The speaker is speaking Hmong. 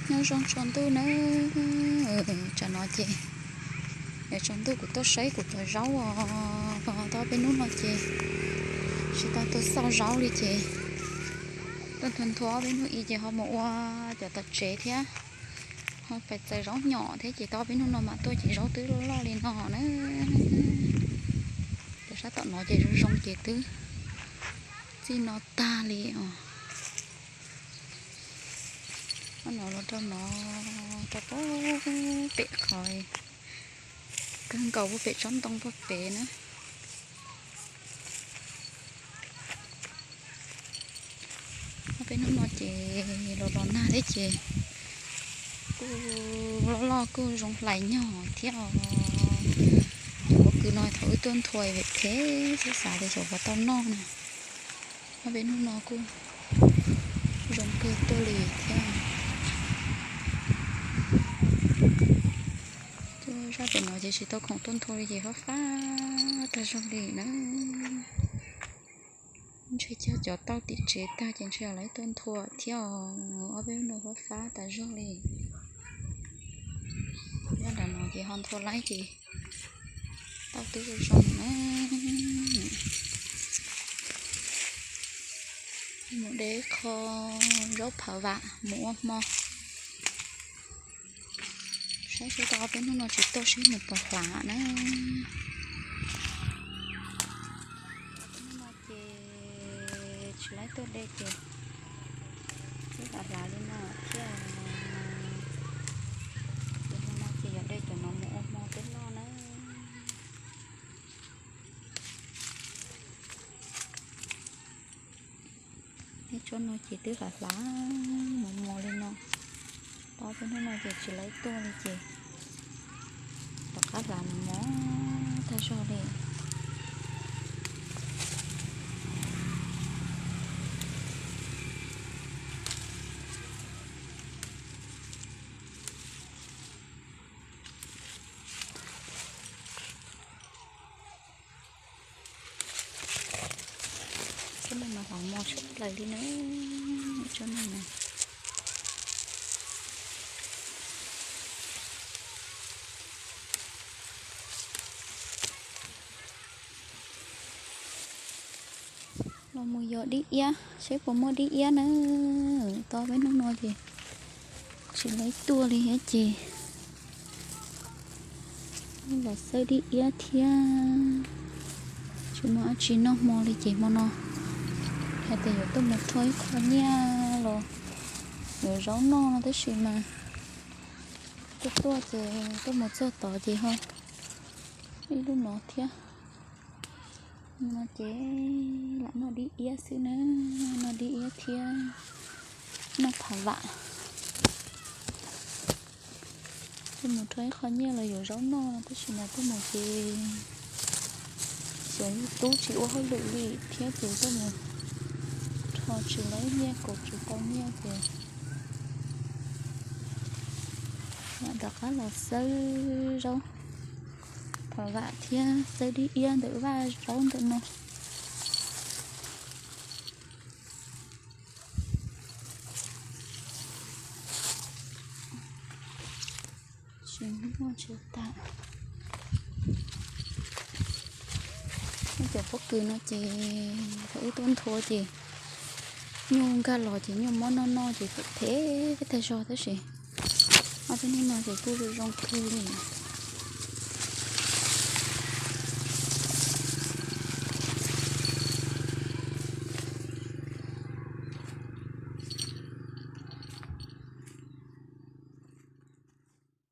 Nyob zoo tsaus ntuj nawb. Tsam no ces yog tsaus ntuj kuv tuaj saib kuv cov zaub os. Tau ob peb hnub no ces tsis tau tuaj xauj zaub li ces tuaj nthua nthua ob peb hnub ib ces ho mus ua cov tom tsev thiab, ho pais txais zaub nyom thiab ces tau ob peb hnub no mam tuaj ces zaub twb loj loj li no na. Cov sab tom no ces zoo zoo ces twb txij no tag li os. Ob no los rau no, rau pem qhov kawg nkaus puag pem tsob ntoo puag pem na. Ob peb hnub no ces los los nag thiab ces kuj loj loj kuj zoo hlais nyog thiab os. Cov pob kws no thaum wb tuaj nthua phem phem xwb xav tias xyov puas tau noj na. Ob peb hnub no kuj zoo kawg tuaj li thiab. Tuaj zaj pem no ces tsis tau khoom tuaj nthua li ces fab fab tag zog li na. Ntshe cog cov tauj tim tsev tag ces ntshe lawv tuaj nthua thiab os. Ob peb hnub no fab fab tas zog li. Zaj nram no ces ho nthua laib ces tauj twb zoo zoo na. Mus de qho zaub phav vam mus ua hmo. Saib seb tau ob peb hnub no tsis tuaj seb nws puas hlav na. Ob peb hnub no ces tsis laib tuaj de ces twb hlav hlav li no thiab. Ces hnub no ces yog de cov no mus ua hmo peb noj na. Neb tsob no ces twb hlav hlav mos mos li no. Tau ob peb hnub no ces tsis laib tuaj li ces rov qab hlav mos mos tag zog li. Tsob neeg mas hlav mos tshaj plaws li na. Tsob neeg na. Los mus yos dib iab seb puas muaj dib iab na. Tau peb hnub no ces tsis laib tuaj li thiab ces los xawb dib iab thiab. Tsis muaj dab tsi noj hmo li ces hmo no hais tias yuav tuaj mus rho ib qho nyiaj los yuav zaub noj no tab sis mas tuaj tuaj ces tuaj mus txog tod ces ho ib lub no thiab. No ces lam noj dib iab xwb na, noj dib iab thiab noj phav vam. Tuaj mus rho ib qho nyiaj los yuav zaub noj no tab sis mas tuaj mus ces xyov yus tub tsis ua hauj lwm li thiab ces tuaj mus rho tsis laib nyiaj, kaus tsis tau nyiaj ces mam rov qab los xawb zaub phav vam thiab xawb dib iab ntawm vaj zaub ntawm no. Tsis muaj tsis tas. Cov pob kws no ces thaum wb tuaj nthua ces nyuj nkag los ces nyuj muab noj noj ces phem phem tag zog tab sis ob peb hnub no ces kuj zoo zoo kawg li.